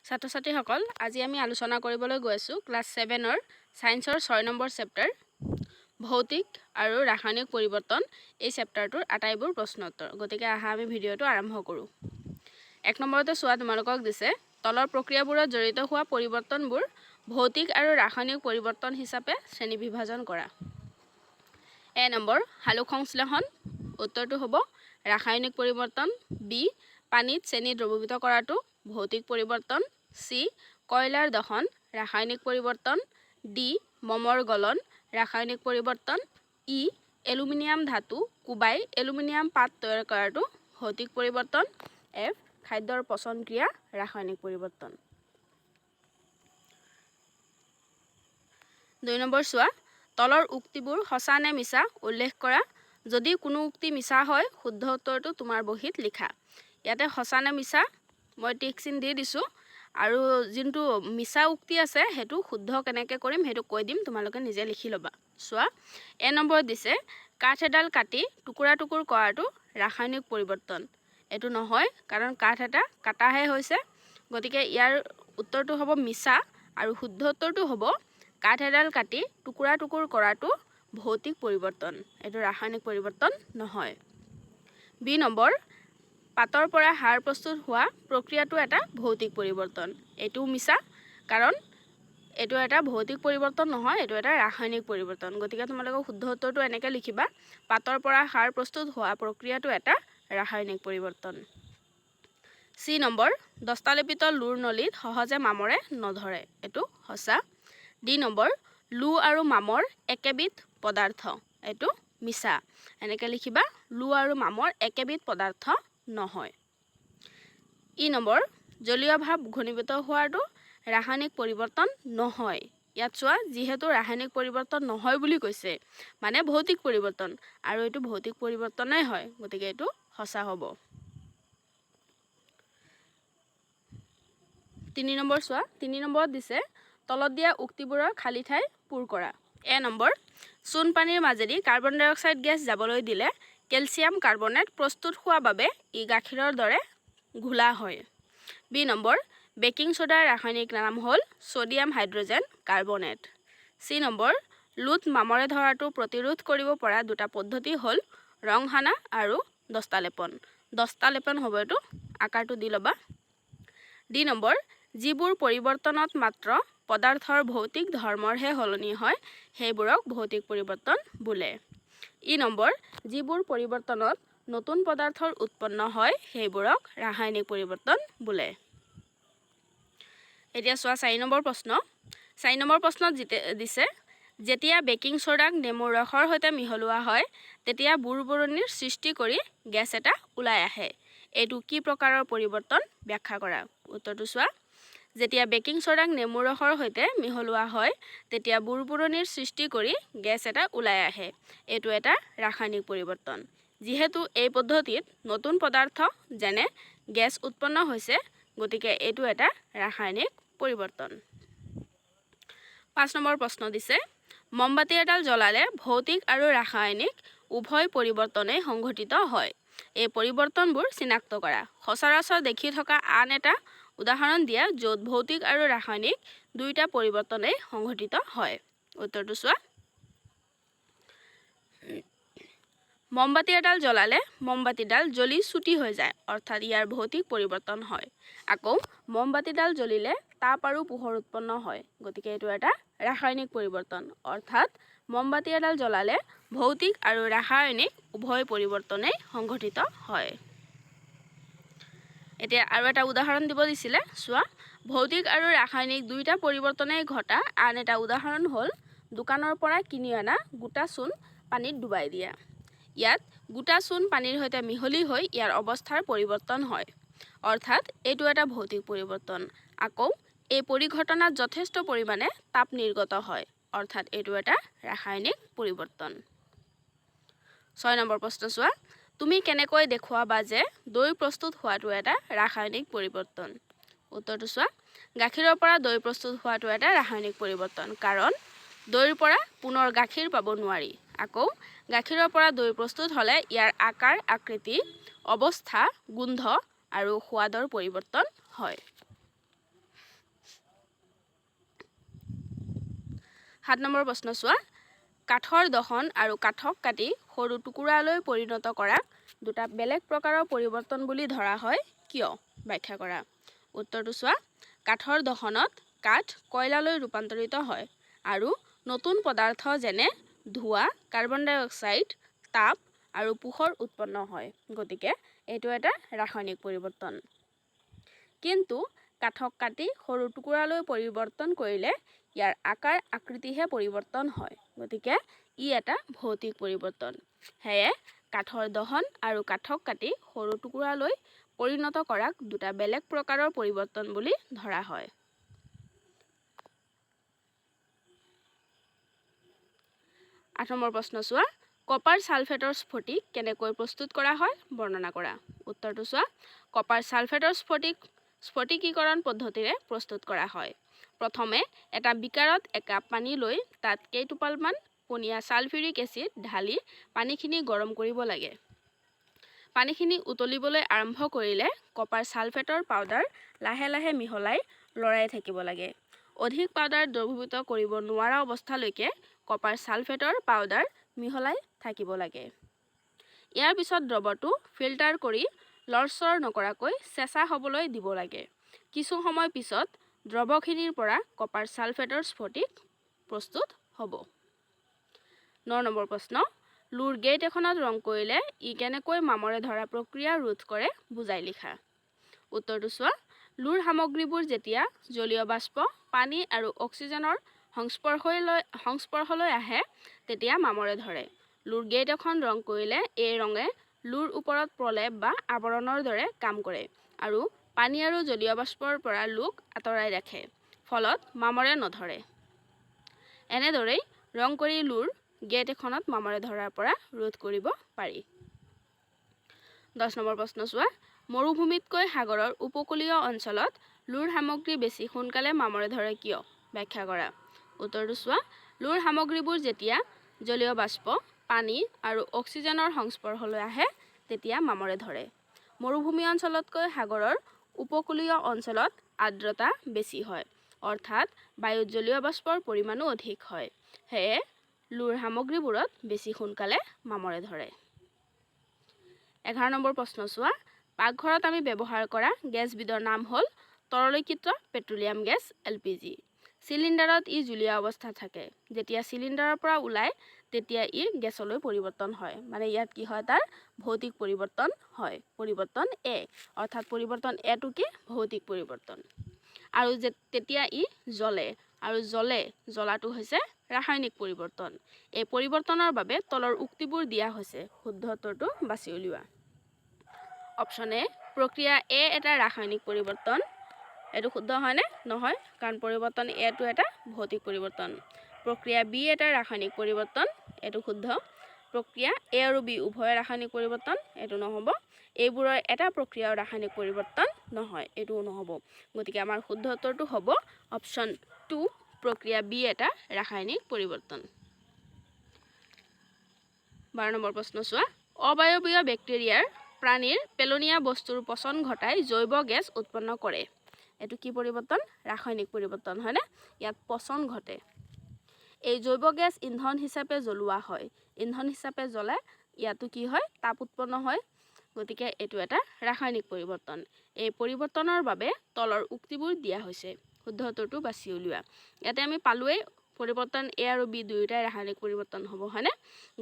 ছাত্ৰ ছাত্ৰীসকল, আজি আমি আলোচনা কৰিবলৈ গৈ আছোঁ ক্লাছ ছেভেনৰ ছায়েন্সৰ 6 নম্বৰ চেপ্টাৰ ভৌতিক আৰু ৰাসায়নিক পৰিৱৰ্তন, এই চেপ্টাৰটোৰ আটাইবোৰ প্ৰশ্ন উত্তৰ। গতিকে আহা, আমি ভিডিঅ'টো আৰম্ভ কৰোঁ। 1 নম্বৰতে চোৱা, তোমালোকক দিছে, তলৰ প্ৰক্ৰিয়াবোৰত জড়িত হোৱা পৰিৱৰ্তনবোৰ ভৌতিক আৰু ৰাসায়নিক পৰিৱৰ্তন হিচাপে শ্ৰেণী বিভাজন কৰা। এ নম্বৰ, সালোক সংশ্লেষণ। উত্তৰটো হ'ব ৰাসায়নিক পৰিৱৰ্তন। বি, পানীত চেনি দ্ৰৱীভূত কৰাটো ভৌতিক পৰিৱৰ্তন। চি, কয়লাৰ দহন ৰাসায়নিক পৰিৱৰ্তন। ডি, মমৰ গলন ৰাসায়নিক পৰিৱৰ্তন। ই, এলুমিনিয়াম ধাতু কোবাই এলুমিনিয়াম পাত তৈয়াৰ কৰাটো ভৌতিক পৰিৱৰ্তন। এফ, খাদ্যৰ পচন ক্ৰিয়া ৰাসায়নিক পৰিৱৰ্তন। 2 নম্বৰ চোৱা, তলৰ উক্তিবোৰ সঁচা নে মিছা উল্লেখ কৰা। যদি কোনো উক্তি মিছা হয়, শুদ্ধ উত্তৰটো তোমাৰ বহীত লিখা। ইয়াতে সঁচা নে মিছা মই টিক চিন দি দিছোঁ আৰু যোনটো মিছা উক্তি আছে, সেইটো শুদ্ধ কেনেকৈ কৰিম সেইটো কৈ দিম, তোমালোকে নিজে লিখি ল'বা। চোৱা, এ নম্বৰত দিছে, কাঠ এডাল কাটি টুকুৰা টুকুৰ কৰাটো ৰাসায়নিক পৰিৱৰ্তন। এইটো নহয়, কাৰণ কাঠ এটা কাটাহে হৈছে। গতিকে ইয়াৰ উত্তৰটো হ'ব মিছা আৰু শুদ্ধ উত্তৰটো হ'ব কাঠ এডাল কাটি টুকুৰা টুকুৰ কৰাটো ভৌতিক পৰিৱৰ্তন, এইটো ৰাসায়নিক পৰিৱৰ্তন নহয়। বি নম্বৰ, পাতৰ পৰা সাৰ প্ৰস্তুত হোৱা প্ৰক্ৰিয়াটো এটা ভৌতিক পৰিৱৰ্তন। এইটোও মিছা, কাৰণ এইটো এটা ভৌতিক পৰিৱৰ্তন নহয়, এইটো এটা ৰাসায়নিক পৰিৱৰ্তন। গতিকে তোমালোকে শুদ্ধ উত্তৰটো এনেকৈ লিখিবা, পাতৰ পৰা সাৰ প্ৰস্তুত হোৱা প্ৰক্ৰিয়াটো এটা ৰাসায়নিক পৰিৱৰ্তন। চি নম্বৰ, দস্তালেপিত লোৰ নলীত সহজে মামৰে নধৰে। এইটো সঁচা। ডি নম্বৰ, লো আৰু মামৰ একেবিধ পদাৰ্থ। এইটো মিছা। এনেকৈ লিখিবা, লো আৰু মামৰ একেবিধ পদাৰ্থ নহয়। ই নম্বৰ, জলীয় ভাপ ঘনীভূত হোৱাটো ৰাসায়নিক পৰিৱৰ্তন নহয়। ইয়াত চোৱা, যিহেতু ৰাসায়নিক পৰিৱৰ্তন নহয় বুলি কৈছে, মানে ভৌতিক পৰিৱৰ্তন আৰু এইটো ভৌতিক পৰিৱৰ্তনেই হয়। গতিকে এইটো সঁচা হ'ব। 3 নম্বৰ চোৱা, 3 নম্বৰত দিছে, তলত দিয়া উক্তিবোৰৰ খালী ঠাই পূৰ কৰা। এ নম্বৰ, চূণ পানীৰ মাজেদি কাৰ্বন ডাই অক্সাইড গেছ যাবলৈ দিলে কেলছিয়াম কাৰ্বনেট প্ৰস্তুত হোৱা বাবে ই গাখীৰৰ দৰে ঘোলা হয়। বি নম্বৰ, বেকিং চ'ডাৰ ৰাসায়নিক নাম হ'ল sodium hydrogen carbonate. C number, লোত মামৰে ধৰাটো প্ৰতিৰোধ কৰিব পৰা দুটা পদ্ধতি হ'ল ৰং সানা আৰু দস্তালেপন। দস্তালেপন হ'ব এইটো, আকাৰটো দি ল'বা। ডি নম্বৰ, যিবোৰ পৰিৱৰ্তনত মাত্ৰ পদাৰ্থৰ ভৌতিক ধৰ্মৰহে সলনি হয়, সেইবোৰক ভৌতিক পৰিৱৰ্তন বোলে। ই নম্বৰ, যিবোৰ পৰিৱৰ্তনত নতুন পদাৰ্থৰ উৎপন্ন হয়, সেইবোৰক ৰাসায়নিক পৰিৱৰ্তন বোলে। এতিয়া চোৱা, 4 নম্বৰ প্ৰশ্ন। 4 নম্বৰ প্ৰশ্নত দিছে, যেতিয়া বেকিং চ'ডাক নেমুৰ ৰসৰ সৈতে মিহলোৱা হয়, তেতিয়া বুৰবুৰণিৰ সৃষ্টি কৰি গেছ এটা ওলাই আহে। এইটো কি প্ৰকাৰৰ পৰিৱৰ্তন, ব্যাখ্যা কৰা। উত্তৰটো চোৱা, যেতিয়া বেকিং চ'ডাক নেমুৰ ৰসৰ সৈতে মিহলোৱা হয়, তেতিয়া বুৰবুৰণিৰ সৃষ্টি কৰি গেছ এটা ওলাই আহে। এইটো এটা ৰাসায়নিক পৰিৱৰ্তন। যিহেতু এই পদ্ধতিত নতুন পদাৰ্থ, যেনে গেছ উৎপন্ন হৈছে, গতিকে এইটো এটা ৰাসায়নিক পৰিৱৰ্তন। 5 নম্বৰ প্ৰশ্ন দিছে, মমবাতি এডাল জ্বলালে ভৌতিক আৰু ৰাসায়নিক উভয় পৰিৱৰ্তনেই সংঘটিত হয়। এই পৰিৱৰ্তনবোৰ চিনাক্ত কৰা। সচৰাচৰ দেখি থকা আন এটা উদাহৰণ দিয়া, য'ত ভৌতিক আৰু ৰাসায়নিক দুয়োটা পৰিৱৰ্তনেই সংঘটিত হয়। উত্তৰটো চোৱা, মমবাতি এডাল জ্বলালে মমবাতিডাল জ্বলি চুটি হৈ যায়, অৰ্থাৎ ইয়াৰ ভৌতিক পৰিৱৰ্তন হয়। আকৌ মমবাতিডাল জ্বলিলে তাপ আৰু পোহৰ উৎপন্ন হয়, গতিকে এইটো এটা ৰাসায়নিক পৰিৱৰ্তন। অৰ্থাৎ মমবাতি এডাল জ্বলালে ভৌতিক আৰু ৰাসায়নিক উভয় পৰিৱৰ্তনেই সংঘটিত হয়। এতিয়া আৰু এটা উদাহৰণ দিব দিছিলে। চোৱা, ভৌতিক আৰু ৰাসায়নিক দুয়োটা পৰিৱৰ্তনেই ঘটা আন এটা উদাহৰণ হ'ল দোকানৰ পৰা কিনি অনা গোটা চূণ পানীত ডুবাই দিয়া। ইয়াত গোটা চূণ পানীৰ সৈতে মিহলি হৈ ইয়াৰ অৱস্থাৰ পৰিৱৰ্তন হয়, অৰ্থাৎ এইটো এটা ভৌতিক পৰিৱৰ্তন। আকৌ এই পৰিঘটনাত যথেষ্ট পৰিমাণে তাপ নিৰ্গত হয়, অৰ্থাৎ এইটো এটা ৰাসায়নিক পৰিৱৰ্তন। 6 নম্বৰ প্ৰশ্ন চোৱা, তুমি কেনেকৈ দেখুৱাবা যে দৈ প্ৰস্তুত হোৱাটো এটা ৰাসায়নিক পৰিৱৰ্তন? উত্তৰটো চোৱা, গাখীৰৰ পৰা দৈ প্ৰস্তুত হোৱাটো এটা ৰাসায়নিক পৰিৱৰ্তন, কাৰণ দৈৰ পৰা পুনৰ গাখীৰ পাব নোৱাৰি। আকৌ গাখীৰৰ পৰা দৈ প্ৰস্তুত হ'লে ইয়াৰ আকাৰ, আকৃতি, অৱস্থা, গোন্ধ আৰু সোৱাদৰ পৰিৱৰ্তন হয়। 7 নম্বৰ প্ৰশ্ন চোৱা, কাঠৰ দহন আৰু কাঠক কাটি সৰু টুকুৰালৈ পৰিণত কৰা দুটা বেলেগ প্ৰকাৰৰ পৰিৱৰ্তন বুলি ধৰা হয় কিয়? ব্যাখ্যা কৰা। উত্তৰটো চোৱা, কাঠৰ দহনত কাঠ কয়লালৈ ৰূপান্তৰিত হয় আৰু নতুন পদাৰ্থ যেনে ধোঁৱা, কাৰ্বন ডাই অক্সাইড, তাপ আৰু পোহৰ উৎপন্ন হয়। গতিকে এইটো এটা ৰাসায়নিক পৰিৱৰ্তন। কিন্তু কাঠক কাটি সৰু টুকুৰালৈ পৰিৱৰ্তন কৰিলে ইয়াৰ আকাৰ আকৃতিহে পৰিৱৰ্তন হয়। গতিকে ই এটা ভৌতিক পৰিৱৰ্তন। সেয়ে কাঠৰ দহন আৰু কাঠক কাটি সৰু টুকুৰালৈ পৰিণত কৰাক দুটা বেলেগ প্ৰকাৰৰ পৰিৱৰ্তন বুলি ধৰা হয়। 8 নম্বৰ প্ৰশ্ন চোৱা, কপাৰ ছালফেটৰ স্ফটিক কেনেকৈ প্ৰস্তুত কৰা হয় বৰ্ণনা কৰা। উত্তৰটো চোৱা, কপাৰ ছালফেটৰ স্ফটিক স্ফটিকীকৰণ পদ্ধতিৰে প্ৰস্তুত কৰা হয়। প্ৰথমে এটা বিকাৰত একাপ পানী লৈ তাত কেইটোপালমান পনীয়া ছালফিউৰিক এচিড ঢালি পানীখিনি গৰম কৰিব লাগে। পানীখিনি উতলিবলৈ আৰম্ভ কৰিলে কপাৰ ছালফেটৰ পাউডাৰ লাহে লাহে মিহলাই লৰাই থাকিব লাগে। অধিক পাউডাৰ দ্ৰৱীভূত কৰিব নোৱাৰা অৱস্থালৈকে কপাৰ ছালফেটৰ পাউডাৰ মিহলাই থাকিব লাগে। ইয়াৰ পিছত দ্ৰৱটো ফিল্টাৰ কৰি লৰচৰ নকৰাকৈ চেঁচা হ'বলৈ দিব লাগে। কিছু সময় পিছত দ্ৰৱখিনিৰ পৰা কপাৰ ছালফেটৰ স্ফটিক প্ৰস্তুত হ'ব। 9 নম্বৰ প্ৰশ্ন, লোৰ গেট এখনত ৰং কৰিলে ই কেনেকৈ মামৰে ধৰা প্ৰক্ৰিয়া ৰোধ কৰে বুজাই লিখা। উত্তৰটো চোৱা, লোৰ সামগ্ৰীবোৰ যেতিয়া জলীয় বাষ্প, পানী আৰু অক্সিজেনৰ সংস্পৰ্শলৈ আহে তেতিয়া মামৰে ধৰে। লোৰ গেট এখন ৰং কৰিলে এই ৰঙে লোৰ ওপৰত প্ৰলেপ বা আৱৰণৰ দৰে কাম কৰে আৰু পানী আৰু জলীয় বাষ্পৰ পৰা লোক আঁতৰাই ৰাখে, ফলত মামৰে নধৰে। এনেদৰেই ৰং কৰি লোৰ গেট এখনত মামৰে ধৰাৰ পৰা ৰোধ কৰিব পাৰি। 10 নম্বৰ প্ৰশ্ন চোৱা, মৰুভূমিতকৈ সাগৰৰ উপকূলীয় অঞ্চলত লোৰ সামগ্ৰী বেছি সোনকালে মামৰে ধৰে কিয়? ব্যাখ্যা কৰা। উত্তৰটো চোৱা, লোৰ সামগ্ৰীবোৰ যেতিয়া জলীয় বাষ্প, পানী আৰু অক্সিজেনৰ সংস্পৰ্শলৈ আহে তেতিয়া মামৰে ধৰে। মৰুভূমি অঞ্চলতকৈ সাগৰৰ উপকূলীয় অঞ্চলত আৰ্দ্ৰতা বেছি হয়, অৰ্থাৎ বায়ুত জলীয় বাষ্পৰ পৰিমাণো অধিক হয়। সেয়ে লোৰ সামগ্ৰীবোৰত বেছি সোনকালে মামৰে ধৰে। 11 নম্বৰ প্ৰশ্ন চোৱা, পাকঘৰত আমি ব্যৱহাৰ কৰা গেছবিধৰ নাম হ'ল তৰলীকৃত পেট্ৰলিয়াম গেছ LPG। চিলিণ্ডাৰত ই জুলীয়া অৱস্থাত থাকে। যেতিয়া চিলিণ্ডাৰৰ পৰা ওলায় তেতিয়া ই গেছলৈ পৰিৱৰ্তন হয়। মানে ইয়াত কি হয়, তাৰ ভৌতিক পৰিৱৰ্তন হয়। পৰিৱৰ্তন এ, অৰ্থাৎ পৰিৱৰ্তন এটো কি, ভৌতিক পৰিৱৰ্তন। আৰু তেতিয়া ই জ্বলে, আৰু জ্বলাটো হৈছে ৰাসায়নিক পৰিৱৰ্তন। এই পৰিৱৰ্তনৰ বাবে তলৰ উক্তিবোৰ দিয়া হৈছে, শুদ্ধ উত্তৰটো বাছি উলিওৱা। অপশ্যন এ, প্ৰক্ৰিয়া এ এটা ৰাসায়নিক পৰিৱৰ্তন। এইটো শুদ্ধ হয়নে? নহয়, কাৰণ পৰিৱৰ্তন এটো এটা ভৌতিক পৰিৱৰ্তন। প্ৰক্ৰিয়া বি এটা ৰাসায়নিক পৰিৱৰ্তন, এইটো শুদ্ধ। প্ৰক্ৰিয়া এ আৰু বি উভয় ৰাসায়নিক পৰিৱৰ্তন, এইটো নহ'ব। এইবোৰৰ এটা প্ৰক্ৰিয়াও ৰাসায়নিক পৰিৱৰ্তন নহয়, এইটোও নহ'ব। গতিকে আমাৰ শুদ্ধ উত্তৰটো হ'ব অপশ্যন 2, প্ৰক্ৰিয়া বি এটা ৰাসায়নিক পৰিৱৰ্তন। 12 নম্বৰ প্ৰশ্ন চোৱা, অবায়বীয় বেক্টেৰিয়াৰ প্ৰাণীৰ পেলনীয়া বস্তুৰ পচন ঘটাই জৈৱ গেছ উৎপন্ন কৰে। এইটো কি পৰিৱৰ্তন? ৰাসায়নিক পৰিৱৰ্তন, হয়নে? ইয়াত পচন ঘটে। এই জৈৱ গেছ ইন্ধন হিচাপে জ্বলোৱা হয়। ইন্ধন হিচাপে জ্বলাই ইয়াতো কি হয়, তাপ উৎপন্ন হয়। গতিকে এইটো এটা ৰাসায়নিক পৰিৱৰ্তন। এই পৰিৱৰ্তনৰ বাবে তলৰ উক্তিবোৰ দিয়া হৈছে, শুদ্ধ উত্তৰটো বাছি উলিওৱা। ইয়াতে আমি পালোৱেই পৰিৱৰ্তন এ আৰু বি দুয়োটাই ৰাসায়নিক পৰিৱৰ্তন হ'ব, হয়নে?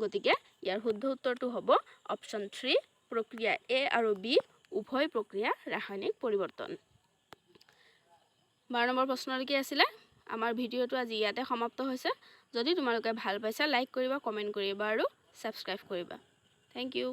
গতিকে ইয়াৰ শুদ্ধ উত্তৰটো হ'ব অপশ্যন 3, প্ৰক্ৰিয়া এ আৰু বি উভয় প্ৰক্ৰিয়া ৰাসায়নিক পৰিৱৰ্তন। 12 নম্বৰ প্ৰশ্নটো কি আছিলে? আমাৰ ভিডিঅ'টো আজি ইয়াতে সমাপ্ত হৈছে। যদি তোমালোকে ভাল পাইছা লাইক কৰিবা, কমেণ্ট কৰিবা আৰু ছাবস্ক্ৰাইব কৰিবা। Thank you.